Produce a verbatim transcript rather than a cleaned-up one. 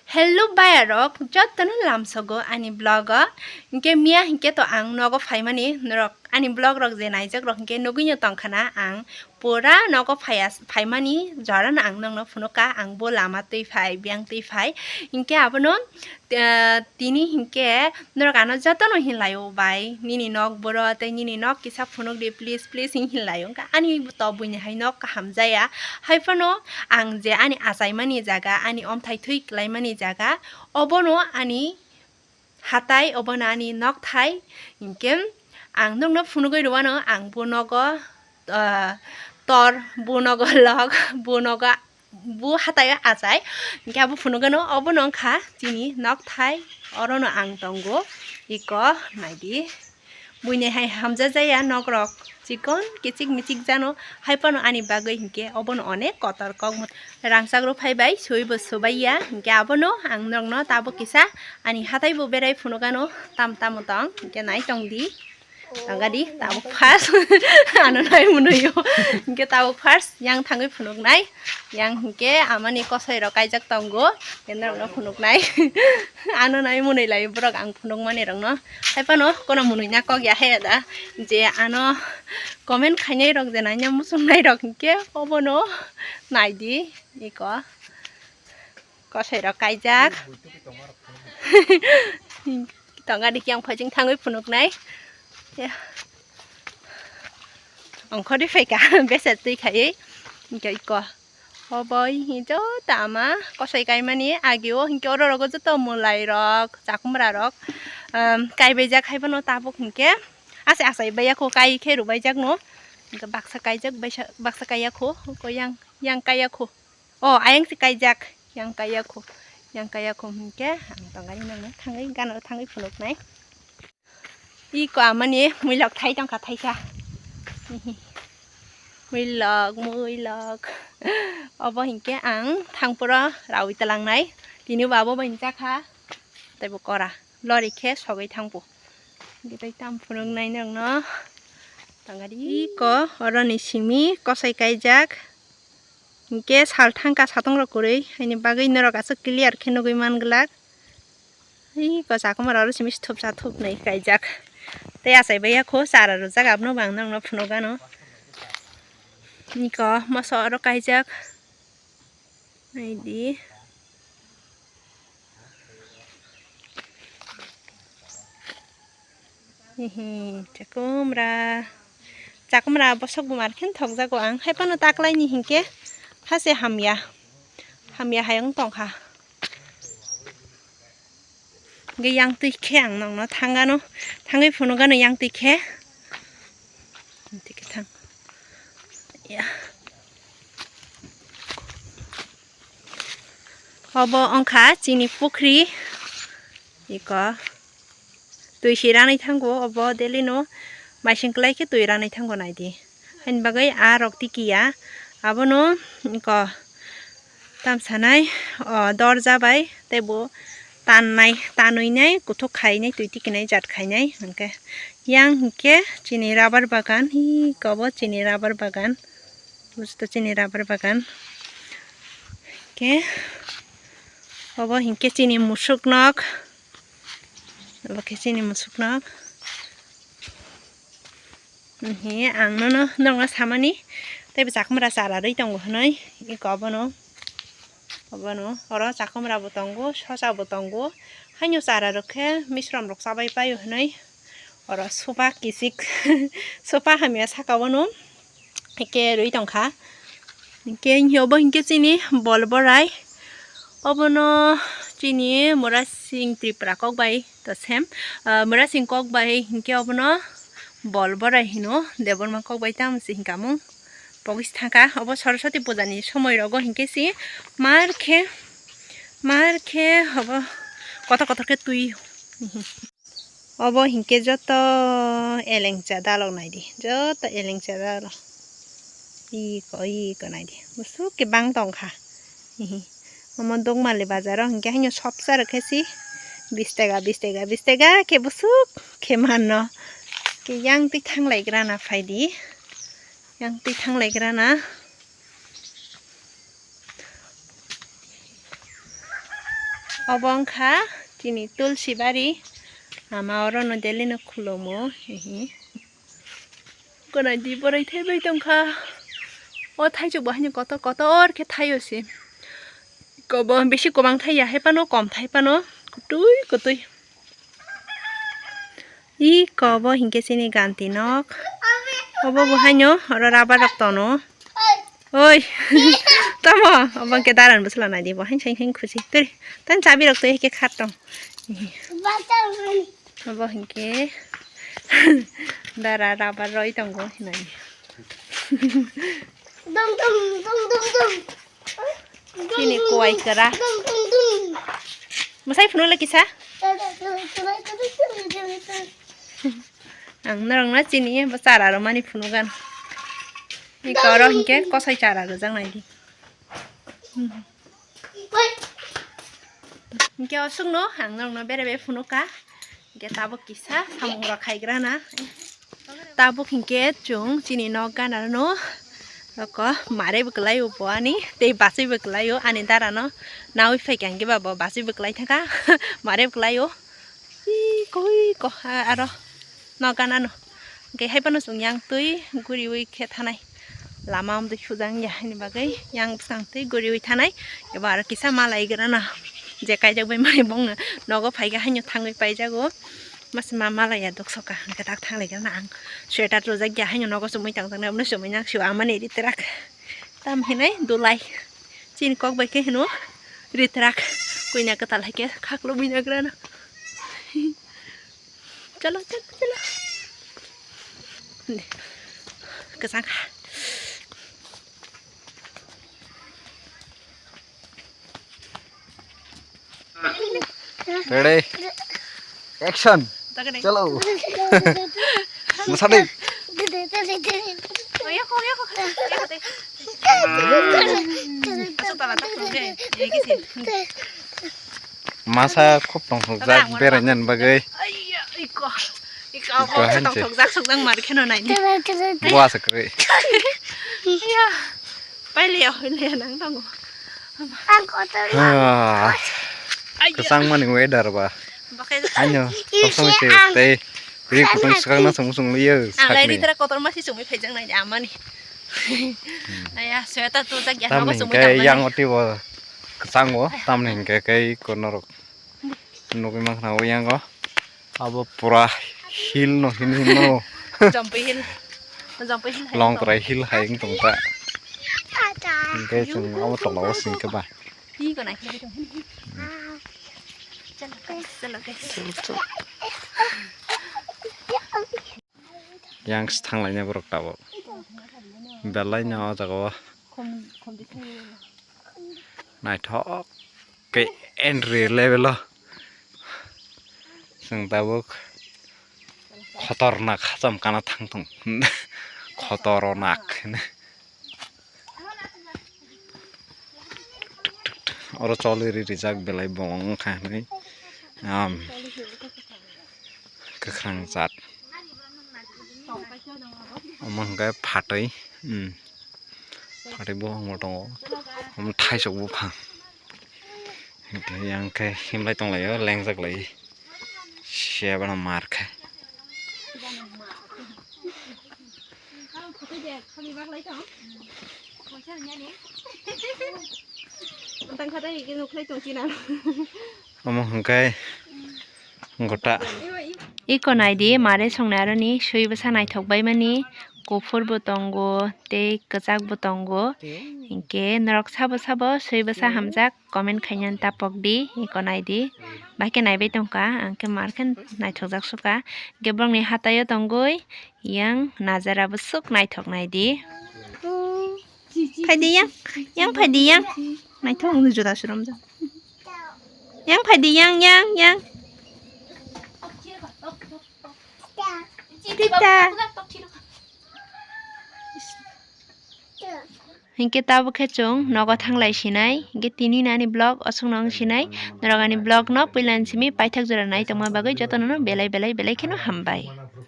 Hello bayarok, jotono lamsogo ani vlog o. Hinkhe miya hinkhe to ang nogo phaimani norok ani vlog rok je naijak rok hinkhe nugui no tongkhana ang pura nogo phaiya, phaimani jorano ang nokno phunukha, ang bo lama twi phai, biyang twi phai. Hinkhe abono, eh, tini hinkhe norok ano jotono hinlaio bai, nini nok boro tei nini nok kisa phunuk di please, please hin hinlaio. Hinkhe ani to buini hai nok kaham jaya. Haiphano ang je ani achaimani jaga, ani omthai thwi klaimani jaga, obono ani hatai, obono ani nokthai. Hinkhe ang nokno phunugwi rwano, ang bo nogo, ah, tor, bo nogo lok, bo nogo, bo hatai o achai. Hinkhe abo phunugano, obono wngkha chini nokthai, orono ang tongo. Iko naidi. Buini hai hamjajaya nokrok chikon kichik michik jano, haiphano ani bagwi hinkhe obono onek kotor kok rangchak rw phaibai, suibo subaiya, hinkhe abono ang norokno tabuk kisa ani hataibo berai phunukano tam tamo tong, hinkhe nai tongdi. Tongadi tabuk first ano nai munuyo, hinkhe tabuk first yang thangwi phunuknai. Yang hinkhe amani kosoi rok kaijak tongo, norokno phunuknai. Ano nai munui lai borok ang phunukmani rokno. Haiphano kono munui na kok ya he da. Je ano comment khainai rok je nanya muchungnai rok hinkhe obono naidi iko. Kosoi rok kaijak. Tonga dikhe ang phaijing thangwi phunuknai. Ya. Ongkhorwi phaikha besa twi khaiwi. Hinkhe iko. Obo hinkhe joto ama kosoi kaimani agio hinkhe oro rogo joto mwlai rok, chakumra rok, um, kaibaijak haiphano tabuk hinkhe ase asai baiya kho kai khe rwbaijak no. Hinkhe baksa kaijak, baisa, baksa kaiya kho, ko yang, yang kaiya kho. O, ayang se kaijak, yang kaiya kho, yang kaiya kho hinkhe ang tongani nangno thangwi gana thangwi phunuknai. Iko amani muilok thai tongkha thaisa. Muilok, muilok. Obo hinkhe ang thangphuru rawi tlangnai. Tini bo abo bai jakha. Tei bo kora. Lori khe sogwi thangphu. Hinkhe tei tam phunuknai nokno. Tongadi. Iko oroni simi kosoi kaijak. Hinkhe sal thangkha satung rok kwrwi, haini bagwi norok aswk clear khe nugwi man glak. Iko chakumara oro simi thupsa thupnwi kaijak. Tei achai baiya kho chara rwjak abono bo ang nokno phunukgano. Iko moso oro kaijak. Naidi. Hihi, chakumra. Chakumra bosok bumar khe thokjago ang. Haiphano taklaini hinkhe hase hamya. Hamya hayung tongkha. Hinkhe yang twi khe ang nokno thangano. Thangwi phunukgano yang twi khe. Twi khe thang. Ya. Obo wngkha chini pukhri. Iko. Twi si ranwi thango obo daily no. Maising kwlai khe twi ranwi thango naidi. Haini bagwi a rok tiki ya. Abono iko tam sanai, o dorja bai tei bo tannai, tanwi nai kuthuk khainai twi tikinai jat khainai hinkhe. Yang hinkhe chini rubber bagan, hi kobo chini rubber bagan. Busto chini rubber bagan. Hinkhe obo hinkhe chini musuk nok. Obo khe chini musuk nok. Hihi, ang nono, nokno samani, tei bo chakumra chara rwi tongo hinwi, iko obono, obono, oro chakumra bo tongo, sosa bo tongo, haino chara rok khe misrom rok chabai paio hinwi, oro sofa kisik, sofa hamya saka o no. Hinkhe rwi tongkha. Hinkhe obo hinkhe chini bol borai. Obono chini Murasing Tripura kok bai to sem. Ah, Murasing kok bai hinkhe obono bol borai hino. Debbarma kok bai tamo se hinkamung. Pogis thangkha. Obo Saraswati puja ni somoi rogo hinkhe si mar khe, mar khe obo kotor kotor khe twi. Obo hinkhe joto elengcha dalok naidi, joto elengcha dalok. Iko, iko naidi, busuk khe bang tongkha. Hihi. Omo Dogmali bazaro hinkhe haino sopsa rwkhe si bis taka, bis taka, bis taka khe busuk khe mano. Khe yang twi thanglaigrana phaidi, yang twi thanglaigrana. Obo wngkha chini tulsi bari. Ama orono daily no khulomo. Hihi. Gwnai di boroi thaibai tongkha. O thaichuk bo haino kotor kotor khe thaio se. Kobo bisi kwbang thaiya, hai phano kom thai phano. Kutui kutui. I kobo hinkhe chini ganti nok. Obo bo haino oro rubber rok tono. Oi. Tamo, obo hinkhe daran bwsla nai di bo. Hain sain hain khusi. Turi. Tan chabi rok twi hinkhe khat tong. Obo hinkhe dara rubber roi tongo hinani. Dum, dum, dum, dum, dum. Chini kuai kwra. Dum, dum, dum. Mwsai phunuk le kisa? Ang norok no chini bo chara rwmani phunuk ano. Ni koro hinkhe kosoi chara rwjak nai di. Hinkhe o sukno ang norokno bere bere phunukha. Hinkhe tabuk kisa samung rok khaigrana. Tabuk hinkhe chwng chini nok gana no roko mare bo kwlai o bo ani tei bachwi bo kwlai o ani dara no nawi phaikha hinkhe ba bo bachwi bo kwlai thangkha mare bo kwlai o. Ih, koi ko, a-, aro no gana no. Hwnkhe hai phano chwng yang twi guriwi khe thanai. Lama amtwi sujak ya haini bagwi yang bwsang twi guriwi thanai. Eba aro kisa malai grana. Je kaijak bai mani bongno nogo phaikha haino thangwi paijago. Mas ma malai ya dok soka. Hwnkhe tak thanglai grana ang. Sweater rwjak ya haino nogo chumui tangjaknai. Abono chumui nang siwa amani ritrak. Tam hinai dulai. Chini kok bai khe hino ritrak. Kuina kwtal hai khe khaklo buina grana. Chalo, chalo, chalo. Kwchang kha. Ready? Action. Chalo. Mwsadi. Masa khub tongthokjak berainani bagwi. Iko hanse. Tongthokjak sukjak mar kheno naini. Buasa kwrwi. Iya. Pailiya hoiliya nang tongo. Ah, kwchangmani weather ba. Bakai. Ano, kosong se tei ri kutung swkang na sung sung liya. Ang lai sakni. Ri tara kotor masi sungwi phaijak nai amani. Aya, sweater tujak ya, tamni nogo sungwi hinkhe tangmani. Yang oti bo kwchango, tamni hinkhe kei konorok nugwi mankha o yango. Abo pura hill no hin hin no. Jampui hill. Jampui hill hai Longtrai hill hai wng tong ta. Hinkhe chwng abo tonglago singkhe ba. Hi ko nai khe tong. Chalo guys, chalo guys. Yang se thanglainai borok tabuk. Belai no o jaga o. Naithok khe entry level o. Chwng tabuk khotornak hacham kana thang thung. Khotornak hwnwi. Oro choli ri rijak belai bong wngkha hinwi. Am, kwkhwrang jat. Omo hwnkhe phatwi, um, phatwi buphang bo tongo. Omo thaisok buphang. Hwnkhe yang khe himlai tonglaio, lengjak lai. Siya bono mar khe. Omo hwnkhe gota. Iko naidi mare songnai aroni swi bwsa naithok baimani kuphur bo tongo tei kwchak bo tongo. Hinkhe norok sabo sabo swi bwsa hamjak. Comment khaina tapok di, iko nai di. Bahai khe naibai tongkha, ang khe mar khe naithokjak sukha. Hwnkhe borokni hataio tongwi yang najara bwswk naithok nai di. Phai di yang, yang phai di yang. Naithok wngwi juda surumjak. Yang phai di yang, yang, yang. Tita. Hinkhe tabuk khe chwng nogo thanglai sinai, hinkhe tini ani vlog aswkno wng sinai, norok ani vlog no puila ni simi paithak jora nai tongma bagwi jotono no belai belai belai kheno hambai.